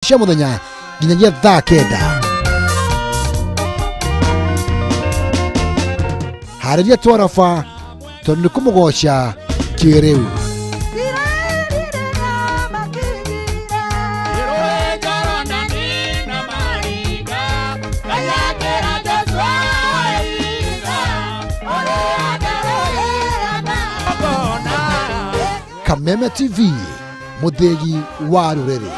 Cia mũthenya nginyagia thaa 9. Harĩria twaraba tondũ nĩ kũmũgoca kĩrĩu. Kameme TV, mũthĩgi wa rũrĩrĩ.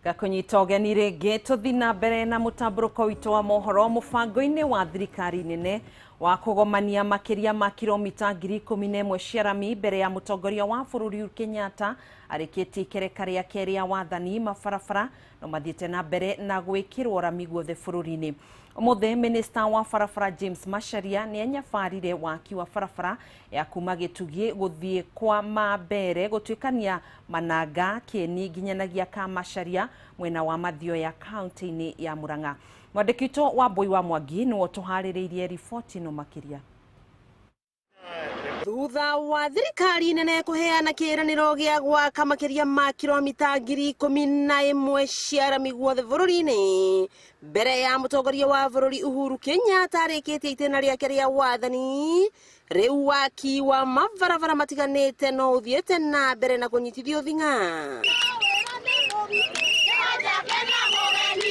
Gakũnyita ũgeni rĩngĩ tũthi na mbere na mũtambũrũko witũ wa mohoro. Mũbango-inĩ wa thirikari nene wa kũgomania makĩria ma kilomita 11,000 cia rami mbere ya mũtongoria wa bũrũri Uhuru Kenyatta arĩkĩtie ikereka rĩake rĩa wathani, mabarabara no mathiĩte na mbere na gwĩkĩrwo rami guothe bũrũri-inĩ. Ũmũthĩ minista wa barabara James Macharia nĩ anyabarire waki wa barabara ya kuma Gĩtugi gũthiĩ kwa Mambere gũtuĩkania Mananga Kĩeni nginyanagia Kamacharia mwena wa Mathioya kaunti-inĩ ya Murang'a. Mwandĩki witũ wa Mbui wa Mwangi nĩwe ũtũharĩrĩirie riboti ĩno makĩria. Thutha wa thirikari nene kũheana kĩĩranĩro gĩa gwaka makĩria ma kilomita 11,000 cia rami guothe bũrũri-inĩ mbere ya mũtongoria wa bũrũri Uhuru Kenyatta arĩkĩtie itĩna rĩake rĩa wathani, rĩu waki wa mabarabara matiganĩte no ũthiĩte na mbere na kũnyitithio thing'a.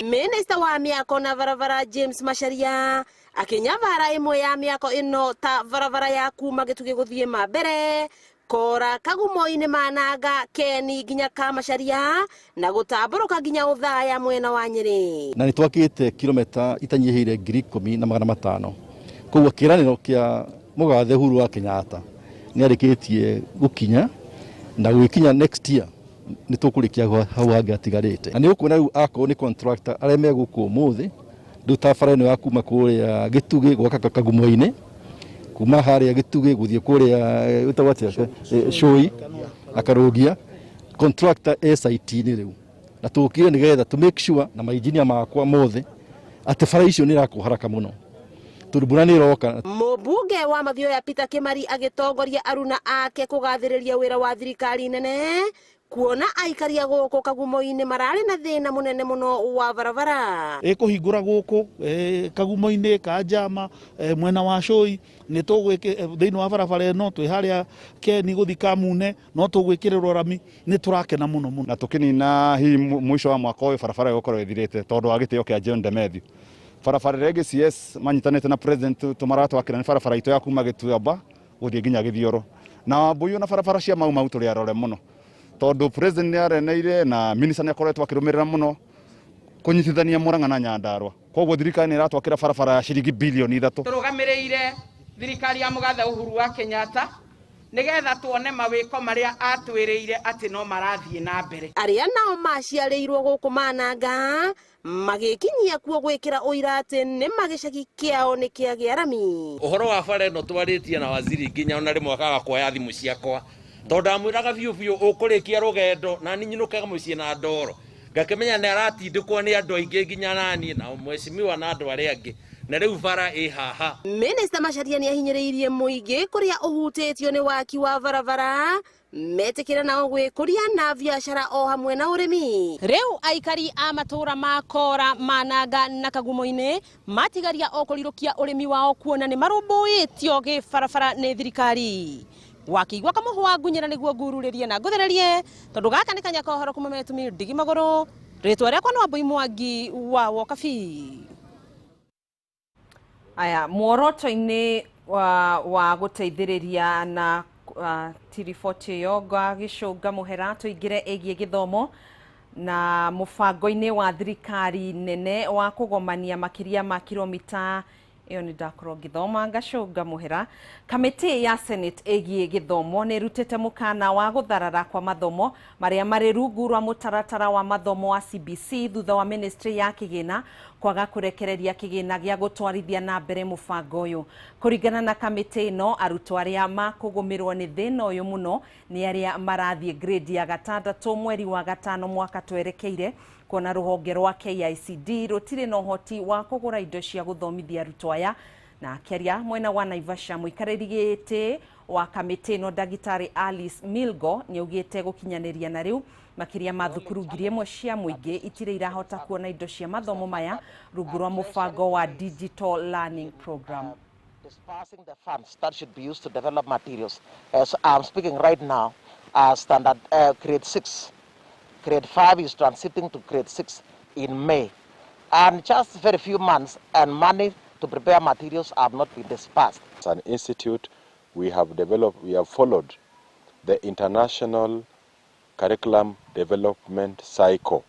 Minista wa mĩako na barabara James Macharia akĩnyabara ĩmwe ya mĩako ĩno ta barabara ya kuma Gĩtugĩ gũthiĩ Mambere, Kora, Kagumo-inĩ, Mananga, Keni nginya Kamacharia na gũtambũrũka nginya Ũthaya mwena wa Nyĩrĩ. Na nĩ twakĩte kilomita itanyihĩire 10,500. Koguo kĩĩranĩro kĩa mũgathe Uhuru wa Kenyatta nĩ arĩkĩtie gũkinya, na gũgĩkinya next year nĩ tũkũrĩkia hau hangĩ hatigarĩte. Na nĩ ũkuona rĩu akorwo nĩ contractor arĩa me gũkũ ũmũthĩ, rĩu ta bara ĩno ya kuma kũrĩa Gĩtugĩ gwaka Kagumo-inĩ, kuma harĩa Gĩtugĩ gũthiĩ kũrĩa ĩtagwo atĩa, Cũi na Karũngia, contractor e site-inĩ rĩu. Na tũkire nĩgetha to make sure na mainjinia makwa mothe atĩ bara icio nĩ irakwo haraka mũno, tondũ mbura nĩ ĩroka. Mũmbunge wa Mathioya Peter Kimari agĩtongoria aruna ake kũgathĩrĩria wĩra wa thirikari nene kuona aikaria gũkũ Kagumo-inĩ mararĩ na thĩna mũnene mũno wa barabara. Ĩkũhingũra gũkũ Kagumo-inĩ ka Njama, mwena wa Cũi, nĩ tũgwĩkĩ thĩinĩ wa barabara ĩno twĩ harĩa Keni gũthiĩ Kamune, no tũgwĩkĩrĩrwo rami, nĩ tũrakena mũno mũno. Na tũkĩnina hihi mũico wa mwaka ũyũ barabara ĩgũkorwo ĩthirĩte tondũ wa gĩtĩo kĩa John Demethiu. Barabara ĩrĩa ĩngĩ CS manyitanĩte na president tũmaratwakĩra nĩ barabara itũ ya kuma Gĩtuamba gũthiĩ nginya Gĩthioro. Na Wambũyũ na barabara cia Mau Mau tũrĩ arore mũno, tondũ president nĩ areneire na minister nĩ akoretwo akĩrũmĩrĩra mũno kũnyitithania Murang'a na Nyandarua. Koguo thirikari nĩ ĩratwakĩra barabara ya ciringi bilioni 3. Tũrũgamĩrĩire thirikari ya mũgathe Uhuru wa Kenyatta nĩgetha tuone mawĩko marĩa atwĩrĩire atĩ no marathiĩ na mbere. Arĩa nao maciarĩirwo gũkũ Mananga magĩkinyia kuo gwĩkĩra ũira atĩ nĩ magĩcagi kĩao nĩ kĩagĩa rami. Ũhoro wa bara ĩno twarĩtie na waziri nginya ona rĩmwe akaga kuoya thimũ ciakwa, tondũ ndamwĩraga biũ biũ ũkũrĩkia rũgendo na niĩ nyinũkaga mũciĩ na ndoro, ngakĩmenya nĩ aratindĩkwo nĩ andũ aingĩ nginya naniĩ na mheshimiwa na andũ arĩa angĩ, na rĩu bara ĩ haha. Minista Macharia nĩ ahinyĩrĩirie mũingĩ kũrĩa ũhutĩtio nĩ waki wa barabara metĩkĩra nao gwĩkũria na biacara o hamwe na ũrĩmi. Rĩu aikari a matũũra ma Kora, Mananga na Kagumo-inĩ matigaria o kũrirũkia ũrĩmi wao kuona nĩ marũmbũĩtio gĩbarabara nĩ thirikari. Wakĩigua kamũhwa ngunyĩra nĩguo ngururĩrie na ngũthererie, tondũ gaka nĩ kanya ka ũhoro kuma Metumi Ndigi Magũrũ. Rĩtwa rĩakwa nĩ Wambui Mwangi wa Wokabi. Aya, muoroto-inĩ wa gũteithĩrĩria na tiriboti ĩyo ngagĩcũnga mũhera tũingĩre ĩgiĩ gĩthomo na mũbango-inĩ wa thirikari nene wa kũgomania makĩria ma kilomita ĩyo nĩ ndakorwo ngĩthoma ngacũnga mũhera. Kamĩtĩ ya Senate ĩgiĩ gĩthomo nĩ ĩrutĩte mũkana wa gũtharara kwa mathomo marĩa marĩ rungu rwa mũtaratara wa mathomo wa CBC thutha wa ministry ya kĩgĩna Kwaga kũrekereria kĩgĩna gĩa gũtwarithia na mbere mũbango ũyũ. Kũringana na kamĩtĩ ĩno, arutwo arĩa makũgũmĩrwo nĩ thĩna ũyũ mũno nĩ arĩa marathiĩ grade ya gatandatũ mweri wa gatano mwaka twerekeire, kuona rũhonge rwa KICD rũtirĩ na ũhoti wa kũgũra indo cia gũthomithia arutwo aya. Na akĩaria mwena wa Naivasha, mũikarĩri gĩtĩ wa kamĩtĩ ĩno ndagĩtarĩ Alice Milgo nĩaugĩte gũkinyanĩria na rĩu makĩria ma thukuru 1000 cia mũingĩ itirĩ irahota kuona indo cia mathomo maya rungu rwa mũbango wa Digital Learning Program. Dispersing the funds that should be used to develop materials. As I'm speaking right now, standard grade 6, grade 5 is transiting to grade 6 in May. And just very few months and money to prepare materials have not been dispersed. As an institute, we have followed the international curriculum development cycle,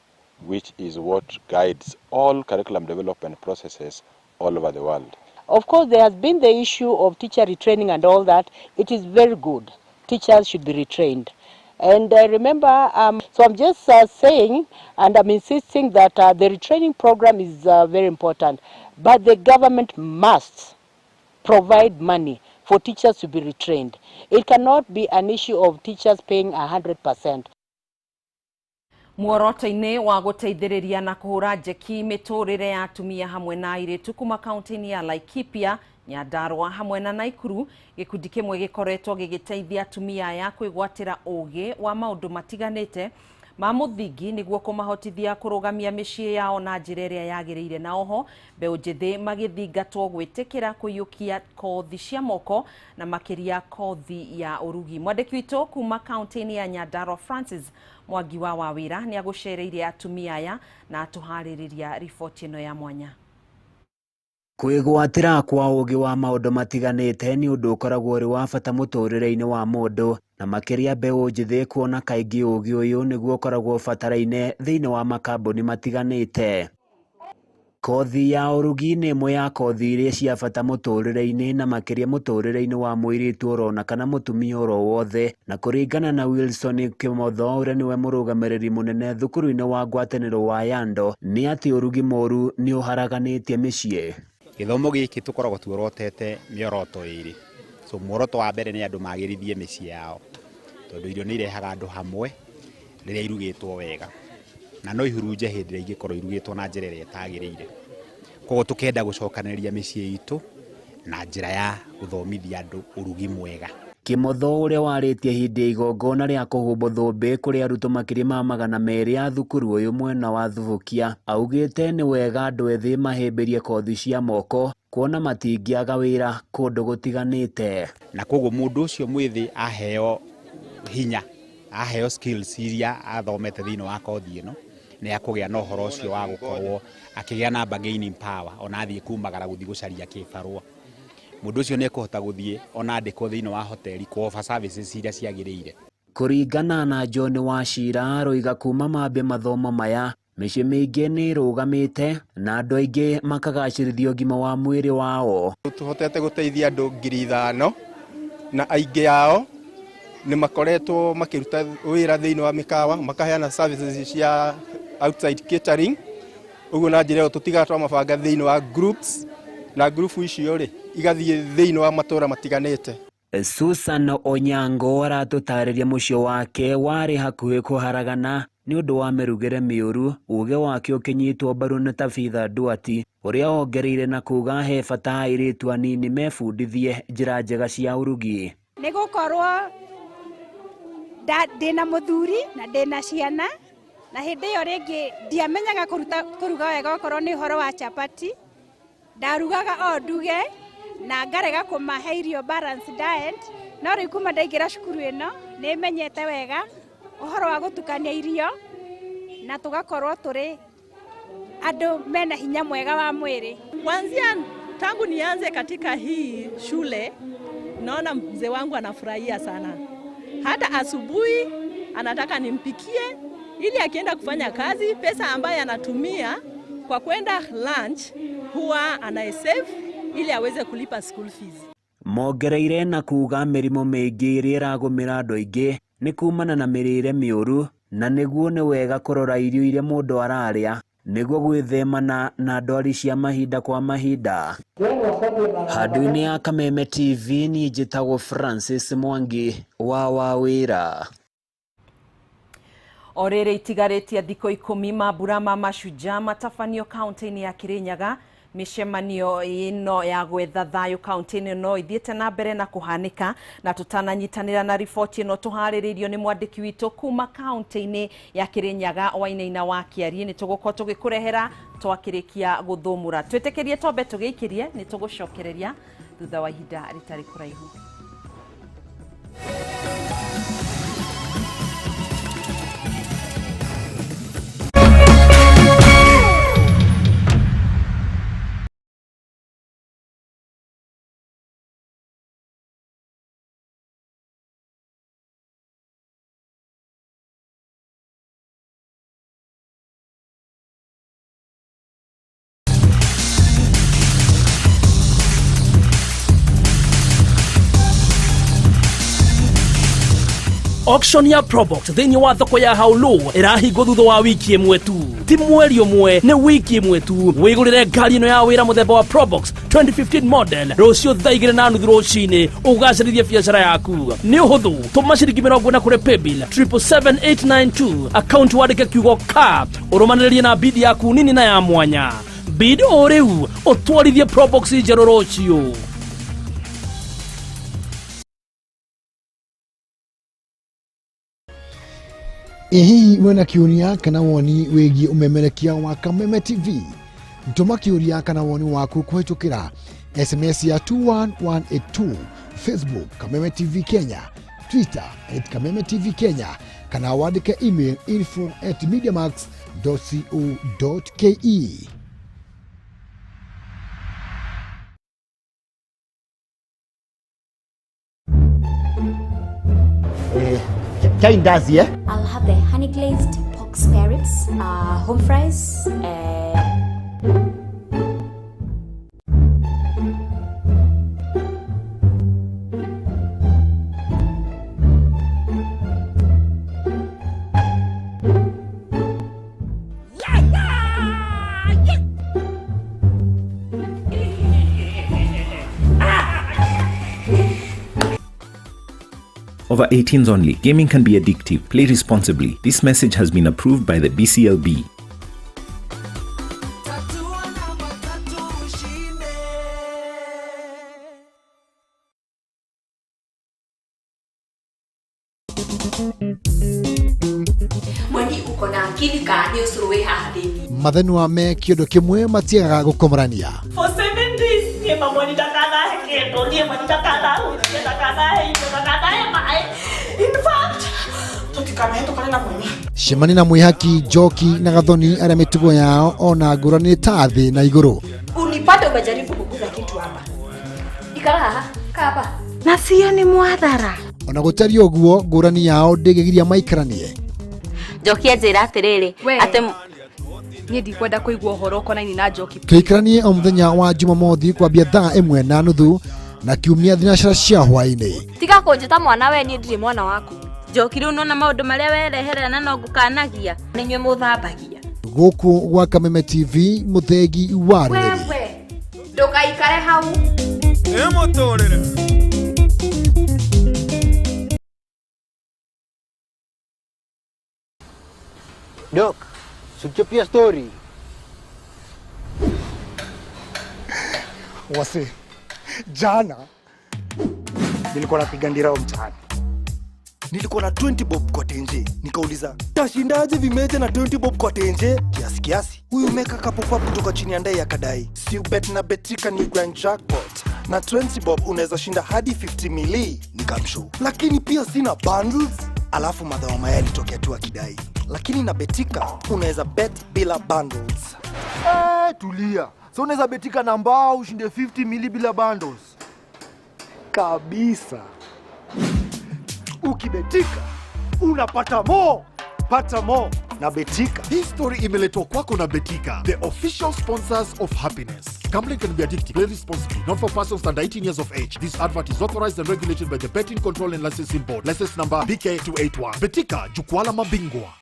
which is what guides all curriculum development processes all over the world. Of course, there has been the issue of teacher retraining and all that. It is very good. Teachers should be retrained. And I remember, so I'm just saying, and I'm insisting that the retraining program is very important. But the government must provide money for teachers to be retrained. It cannot be an issue of teachers paying 100%. Muoroto-inĩ wa gũteithĩrĩria na kũhũra njeki mĩtũrĩre ya atumia hamwe na airĩtu kuma kaunti-inĩ ya Laikipia, Nyandarua hamwe na Naikuru, gĩkundi kĩmwe gĩkoretwo gĩgĩteithia atumia aya kwĩgwatĩra ũgĩ wa maũndũ matiganĩte ma mũthingi nĩguo kũmahotithia kũrũgamia mĩciĩ yao na njĩra ĩrĩa yagĩrĩire. Na oho mbeũ njĩthĩ magĩthingatwo gwĩtĩkĩra kũiyũkia kothi cia moko na makĩria kothi ya ũrugi. Mwandĩki witũ kuma kaunti-inĩ ya Nyandarua Francis Mwangi wa Wawĩra nĩ agũcereire atumia aya na atũharĩrĩria riboti ĩno ya mwanya. Kwĩgwatĩra kwa ũgĩ wa maũndũ matiganĩte nĩ ũndũ ũkoragwo ũrĩ wa bata mũtũrĩre-inĩ wa mũndũ, na makĩria mbeũ njĩthĩ kuona kaingĩ ũgĩ ũyũ nĩguo ũkoragwo ũbataraine thĩinĩ wa makambuni matiganĩte. Kothi ya ũrugi nĩ ĩmwe ya kothi iria cia bata mũtũrĩre-inĩ na makĩria mũtũrĩre-inĩ wa mũirĩtu orona kana mũtumia oro wothe, na kũringana na Wilson Kimotho ũrĩa nĩwe mũrũgamĩrĩri mũnene thukuru-inĩ wa ngwatanĩro wa Yando, nĩ atĩ ũrugi mũru nĩ ũharaganĩtie mĩciĩ. Gĩthomo gĩkĩ tũkoragwo tuorotete mĩoroto ĩrĩ. So muoroto wa mbere nĩ andũ magĩrithie mĩciĩ yao, tondũ irio nĩ irehaga andũ hamwe rĩrĩa irugĩtwo wega, na no ihurunje hĩndĩ ĩrĩa ingĩkorwo irugĩtwo na njĩra ĩrĩa ĩtagĩrĩire. Koguo tũkenda gũcokanĩrĩria mĩciĩ itũ na njĩra ya gũthomithia andũ ũrugi mwega. Kimotho ũrĩa warĩtie hĩndĩ ya igongona rĩa kũhumbwo thũmbĩ kũrĩ arutwo makĩria ma 200 a thukuru ũyũ mwena wa Thubukia, augĩte nĩ wega andũ ethĩ mahĩmbĩrie kothi cia moko kuona matingĩaga wĩra kũndũ gũtiganĩte. Na koguo mũndũ ũcio mwĩthĩ aheo hinya, aheo skills iria athomete thĩinĩ wa kothi ĩno, nĩ akũgĩa na ũhoro ũcio wa gũkorwo akĩgĩa na bargaining power ona athiĩ kumagara gũthiĩ gũcaria kĩbarũa. Mũndũ ũcio nĩ ekũhota gũthiĩ ona andĩkwo thĩinĩ wa hoteli kũ offer services iria ciagĩrĩire. Kũringana na John Wachira aroiga kuma mambie mathomo maya, mĩciĩ mĩingĩ nĩ ĩrũgamĩte na andũ aingĩ makagacĩrithia ũgima wa mwĩrĩ wao. Tũhotete gũteithia andũ 5,000 na aingĩ ao nĩ makoretwo makĩruta wĩra thĩinĩ wa mĩkawa, makaheana services cia outside catering. Ũguo na njĩra ĩyo tũtigaga twamabanga thĩinĩ wa groups, na group icio rĩ igathiĩ thĩinĩ wa matũra matiganĩte. Susan Onyango aratũtarĩria mũciĩ wake warĩ hakuhĩ kũharagana nĩ ũndũ wa mĩrugĩre mĩũru, uge wake ũkĩnyitwo mbaru nĩ Tabitha Duati ũrĩa ongereire na kuga he bata airĩtu anini mebundithie njĩra njega cia ũrugi. Nĩ gũkorwo ndĩna mũthuri na ndĩna ciana, na hĩndĩ ĩyo rĩngĩ ndiamenyaga kũruga wega okorwo nĩ ũhoro wa chapati, ndarugaga o nduge na ngarega kũmahe irio balanced diet, no rĩu kuma ndaingĩra cukuru ĩno nĩ menyete wega ũhoro wa gũtukania irio na tũgakorwo tũrĩ andũ mena hinya mwega wa mwĩrĩ. Kuanzia tangu nianze katika hii shule, naona mzee wangu anafurahia sana. Hata asubuhi anataka nimpikie ili akienda kufanya kazi, pesa ambayo anatumia kwa kwenda lunch huwa anaisave ili aweze kulipa school fees. Mongereire na kuga mĩrimũ mĩingĩ ĩrĩa ĩragũmĩra andũ aingĩ nĩ kumana na mĩrĩre mĩũru, na nĩguo nĩ wega kũrora irio iria mũndũ ararĩa Nĩguo gwĩthemana na ndwari cia mahinda kwa mahinda. Handũ-inĩ ya Kameme TV niĩ njĩtagwo Francis Mwangi wa Wawĩra. O rĩrĩ itigarĩtie thikũ 10 mambura ma Mashujaa matabanio kaunti-inĩ ya Kirinyaga. Mĩcemanio ĩno ya gwetha thayũ kaunti-inĩ no ithiĩte na mbere na kũhanĩka, na tũtananyitanĩra na riboti ĩno tũharĩrĩirio nĩ mwandĩki witũ kuma kaunti-inĩ ya Kirinyaga Wainaina wa Kĩarie. Nĩ tũgũkorwo tũgĩkũrehera twakĩrĩkia gũthũmũra. Twĩtĩkĩrie twambe tũgĩikĩrie, nĩ tũgũcokereria thutha wa ihinda rĩtarĩ kũraihu. Auction ya Probox thĩinĩ wa thoko ya Haulu ĩrahingwo thutha wa wiki ĩmwe tu, ti mweri ũmwe, nĩ wiki ĩmwe tu. Wĩgũrĩre ngari ĩno ya wĩra mũthemba wa Probox 2015 model rũciũ thaa 2:30 rũcinĩ, ũgacĩrithie biacara yaku. Nĩ ũhũthũ, tũma ciringi 40 kũrĩ paybill 777892 account, wandĩke kiugo ka ũrũmanĩrĩrie na bid yaku nini na ya mwanya. Bid o rĩu ũtwarithie Probox njerũ rũciũ. Ĩ hihi wĩna kĩũria kana woni wĩgiĩ ũmemerekia wa Kameme TV? Tũma kĩũria kana woni waku kũhĩtũkĩra SMS ya 21182, Facebook Kameme TV Kenya, Twitter @Kameme TV Kenya, kana wandĩke email info@mediamax.co.ke. Chai ndazi, eh? I'll have the honey glazed pork spare ribs, home fries. Over 18s only. Gaming can be addictive. Play responsibly. This message has been approved by the BCLB. Mweni uko na akili ka nĩ ũcũrũ wĩ haha thĩinĩ. Mathenwa me kĩondo kĩmwe matiagaga gũkomorania. For 7 days niĩ mamwe ndakanahe kĩndũ, niĩ mami ndakanahutie, ndakanahe irio, ndakanahe maĩ. In fact, tũtikanahĩtũkane na mweni. Cemania na Mwĩhaki, Njoki na Gathoni arĩa mĩtugo yao ona ngũrani ta thĩ na igũrũ. Unipate umejaribu kuguza kitu hapa. Ikara haha, kaa hapa. Na sio ni mwathara. Ona gũtariĩ ũguo ngũrani yao ndĩngĩgiria maikaranie. Njoki anjĩra atĩrĩrĩ, atĩ niĩ ndikwenda kũigua ũhoro ũkonainie na Njoki. Tũikaranie o mũthenya wa Jumamothi kwambia thaa 1:30 na kiumia thinacara cia hwaĩ-inĩ. Tiga kũnjĩta mwana we, niĩ ndirĩ mwana waku. Njoki rĩu nona maũndũ marĩa werehera na no ngũkanagia. Nĩ inyuĩ mũthambagia. Gũkũ gwa Kameme TV, mũthegi wa rũrĩrĩ. Wewe ndũgaikare hau. Ĩ mũtũrĩre. Doc, suchapia story. Wase, jana nilikuwa napiga ndirao mtaani. Nilikuwa na 20 bob kwa tenje. Nikauliza, tashindaje vimeje na 20 bob kwa tenje? Kiasi kiasi. Huyu meka kapop up kutoka chini ya ndai akadai. Si ubet na Betika ni grand jackpot. Na 20 bob unaweza shinda hadi 50 mili. Nikamshow. Lakini pia sina bundles. Alafu madhao mayai alitokea tu akidai. Lakini na Betika unaweza bet bila bundles. Tulia. So unaweza betika na mbao ushinde 50 mili bila bundles. Kabisa. Ukibetika unapata mo. Pata mo na Betika. Hii story imeletwa kwako na Betika, the official sponsors of happiness. Gambling can be addictive. Play responsibly. Not for persons under 18 years of age. This advert is authorized and regulated by the Betting Control and Licensing Board. License number BK281. Betika, jukwaa la mabingwa.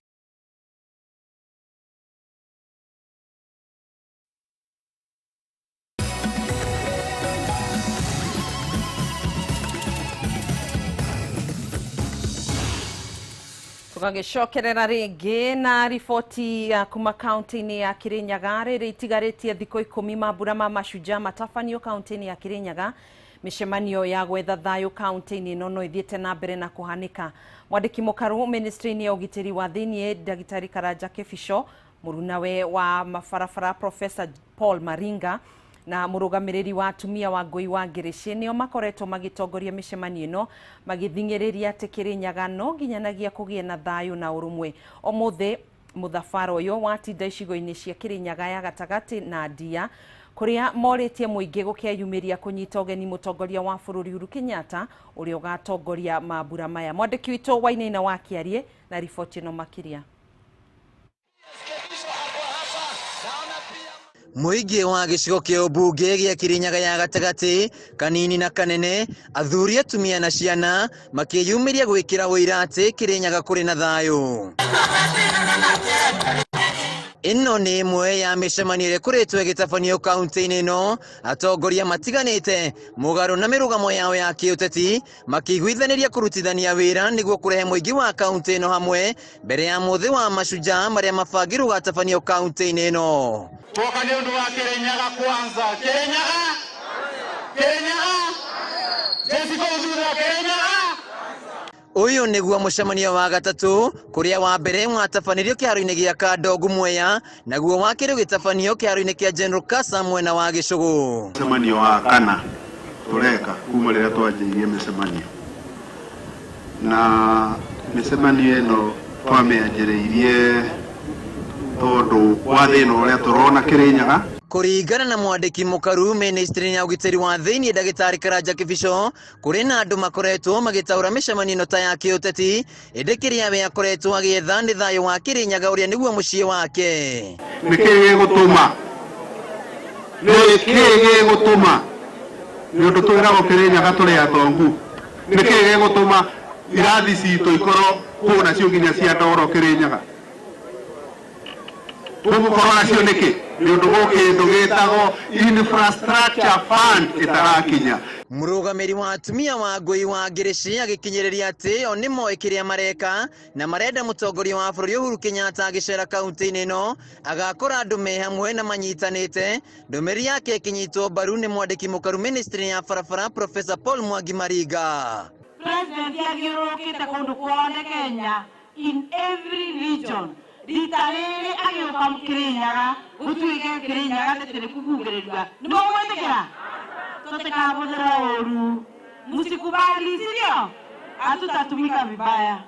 Tũgagĩcokerera rĩngĩ na riboti ya kuma kaunti-inĩ ya Kirinyaga. Rĩrĩ itigarĩtie thikũ 10 mambura ma Mashujaa matabanio kaunti-inĩ ya Kirinyaga. Mĩcemanio ya gwetha thayũ kaunti-inĩ ĩno no ĩthiĩte na mbere na kũhanĩka. Mwandĩki mũkaru ministry-inĩ ya ũgitĩri wa thĩiniĩ Ndagĩtarĩ Karanja Kĩbico, mũrunawe wa mabarabara Professor Paul Maringa na mũrũgamĩrĩri wa atumia wa Ngũi wa Ngĩrĩcĩ nĩo makoretwo magĩtongoria mĩcemanio ĩno, magĩthing'ĩrĩria atĩ Kĩrĩnyaga no nginyanagia kũgĩe na thayũ na ũrũmwe. Ũmũthĩ mũthabara ũyũ watinda icigo-inĩ cia Kĩrĩnyaga ya gatagatĩ na Ndia, kũrĩa morĩtie mũingĩ gũkeyumĩria kũnyita ũgeni mũtongoria wa bũrũri Uhuru Kenyatta ũrĩa ũgatongoria mambura maya. Mwandĩki witũ Wainaina wa Kĩarie na riboti ĩno makĩria. Mũingĩ wa gĩcigo kĩa ũmbunge gĩa Kĩrĩnyaga ya gatagatĩ kanini na kanene, athuri, atumia na ciana makĩyumĩria gwĩkĩra ũira atĩ Kĩrĩnyaga kũrĩ na thayũ. Ĩno nĩ ĩmwe ya mĩcemanio ĩrĩa ĩkoretwo ĩgĩtabanio kaunti-inĩ ĩno, atongoria matiganĩte mũgarũ na mĩrũgamo yao ya kĩũteti makĩiguithanĩria kũrutithania wĩra nĩguo kũrehe mũingĩ wa kaunti ĩno hamwe mbere ya mũthĩ wa Mashujaa marĩa mabangĩrwo gũgatabanio kaunti-inĩ ĩno. Twoka nĩ ũndũ wa Kĩrĩnyaga kwanza. Kĩrĩnyaga? Kĩrĩnyaga? Jesi kũu thutha, Kĩrĩnyaga? Ũyũ nĩguo mũcemanio wa gatatũ kũrĩa wa mbere watabanĩrio kĩharo-inĩ gĩa Kandongu Mwea, naguo wa kerĩ ũgĩtabanio kĩharo-inĩ kĩa General Kasa mwena wa Gĩcũgũ. Mũcemanio wa kana tũreka kuma rĩrĩa twanjĩirie mĩcemanio, na mĩcemanio ĩno twamĩanjĩrĩirie tondũ wa thĩna ũrĩa tũrona Kĩrĩnyaga. Kũringana na mwandĩki mũkaru ministry ya ũgitĩri wa thĩiniĩ Ndagĩtarĩ Karanja Kĩbico, kũrĩ na andũ makoretwo magĩtaũra mĩcemanio ĩno ta ya kĩũteti, ĩndĩ kĩrĩa we akoretwo agĩetha nĩ thayũ wa Kĩrĩnyaga ũrĩa nĩguo mũciĩ wake. Nĩ kĩĩ gĩgũtũma? Nĩ kĩĩ gĩgũtũma? Nĩ ũndũ twĩragwo Kĩrĩnyaga tũrĩ atongu. Nĩ kĩĩ gĩgũtũma irathi citũ ikorwo kũu nacio nginya cia ndoro Kĩrĩnyaga? Tũgũkorwo nacio nĩkĩ? Nĩ ũndũ gwĩ kĩndũ gĩtagwo infrastructure fund ĩtarakinya. Mũrũgamĩri wa atumia wa Ngũi wa Ngĩrĩcĩ agĩkinyĩrĩria atĩ o nĩ moĩ kĩrĩa mareka na marenda mũtongoria wa bũrũri Uhuru Kenyatta agĩcera kaunti-inĩ ĩno agakora andũ me hamwe na manyitanĩte. Ndũmĩrĩri yake ĩkĩnyitwo mbaru nĩ mwandĩki mũkaru ministry ya barabara Professor Paul Mwangi Maringa. President athiũrũrũkĩte kũndũ kuothe Kenya in every region. Rita rĩrĩ agĩũka Kĩrĩnyaga gũtuĩke Kĩrĩnyaga tĩtĩrĩ kũhungĩrĩria. Nĩ mũgwĩtĩkĩra? Tũtikahũthĩra ũru. Msikubali, si ndio? Hatutatumika vibaya.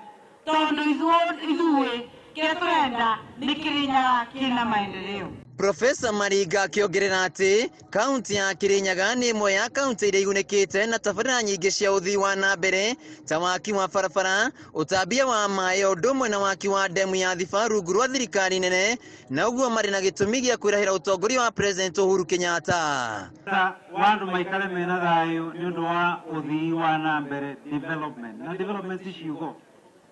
Tondũ ithuĩ kĩrĩa tũrenda nĩ Kĩrĩnyaga kĩna maendeleo. Profesa Maringa akĩongerera atĩ kaunti ya Kĩrĩnyaga nĩ ĩmwe ya kaunti iria igunĩkĩte na tabarĩra nyingĩ cia ũthii wa na mbere ta waki wa barabara, ũtambia wa maĩ o ũndũ ũmwe na waki wa ndemu ya Thiba rungu rwa thirikari nene, na ũguo marĩ na gĩtũmi gĩa kwĩrahĩra ũtongoria wa President Uhuru Kenyatta. Ta wa andũ maikare mena thayũ nĩ ũndũ wa ũthii wa na mbere development. Na development ti ciugo.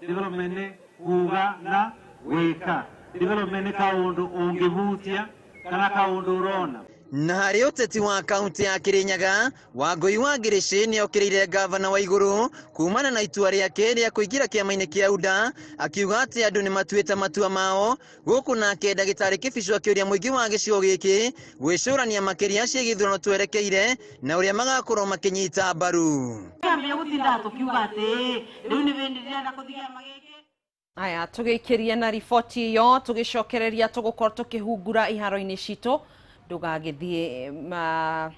Development nĩ kuga na gwĩka. Development nĩ kaũndũ ũngĩhutia kana kaũndũ ũrona. Na harĩ ũteti wa kaunti ya Kĩrĩnyaga, Wangũi wa Ngĩrĩcĩ nĩ okĩrĩire ngavana wa igũrũ kumana na itua rĩake rĩa kũingĩra kĩama-inĩ kĩa UDA, akiuga atĩ andũ nĩ matuĩte matua mao, gũkũ nake ndagĩtarĩ Kĩbico akĩũria mũingĩ wa gĩcigo gĩkĩ gwĩcũrania makĩria ciĩgiĩ ithurano twerekeire na ũrĩa magakorwo makĩnyita mbaru. Kĩambia gũtinda tũkiuga atĩ rĩu nĩ hĩndĩ ndĩrenda gũthiĩ kĩama gĩkĩ. Aya, tũgĩikĩrie na riboti ĩyo, tũgĩcokereria tũgũkorwo tũkĩhungura iharo-inĩ citũ, ndũgagĩthiĩ ma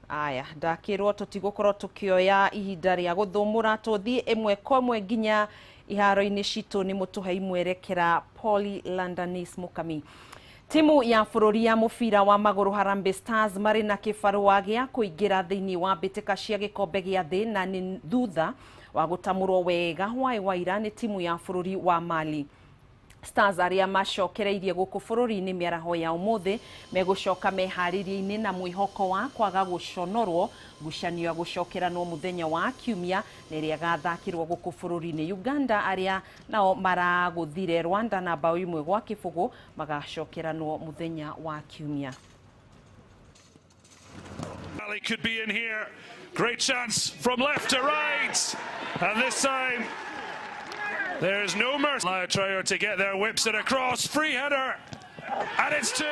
aya, ndakĩrwo tũtigũkorwo tũkĩoya ihinda rĩa gũthũmũra, tũthiĩ ĩmwe kwa ĩmwe nginya iharo-inĩ citũ nĩ mũtũhei mwerekera Polly Landanis Mukami. Timu ya bũrũri ya mũbira wa magũrũ Harambee Stars marĩ na kĩbarũa gĩa kũingĩra thĩinĩ wa mbĩtĩka cia gĩkombe gĩa thĩ na nĩ thutha wa gũtamũrwo wega hwaĩ wa ira nĩ timu ya bũrũri wa Mali. Stars arĩa macokereirie gũkũ bũrũri-inĩ mĩaraho ya ũmũthĩ megũcoka meharĩria-inĩ na mwĩhoko wa kwaga gũconorwo ngucanio ya gũcokeranwo mũthenya wa kiumia na ĩrĩa ĩgathakĩrwo gũkũ bũrũri-inĩ. Uganda arĩa nao maragũthire Rwanda na bao 1-0 magacokeranwo mũthenya wa kiumia. Ali could be in here. Great chance from left to right, and this time There is no mercy. Traore to get there, whips it across, free header, and it's two.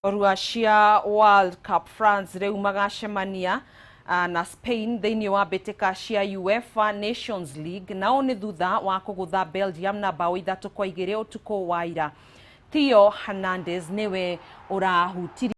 Rua cia World Cup, France rĩu magacemania na Spain thĩinĩ wa mbĩtĩka cia UEFA Nations League, nao nĩ thutha wa kũgũtha Belgium na bao 3-2 ũtukũ wa ira. Theo Hernandez nĩwe ũrahutirie.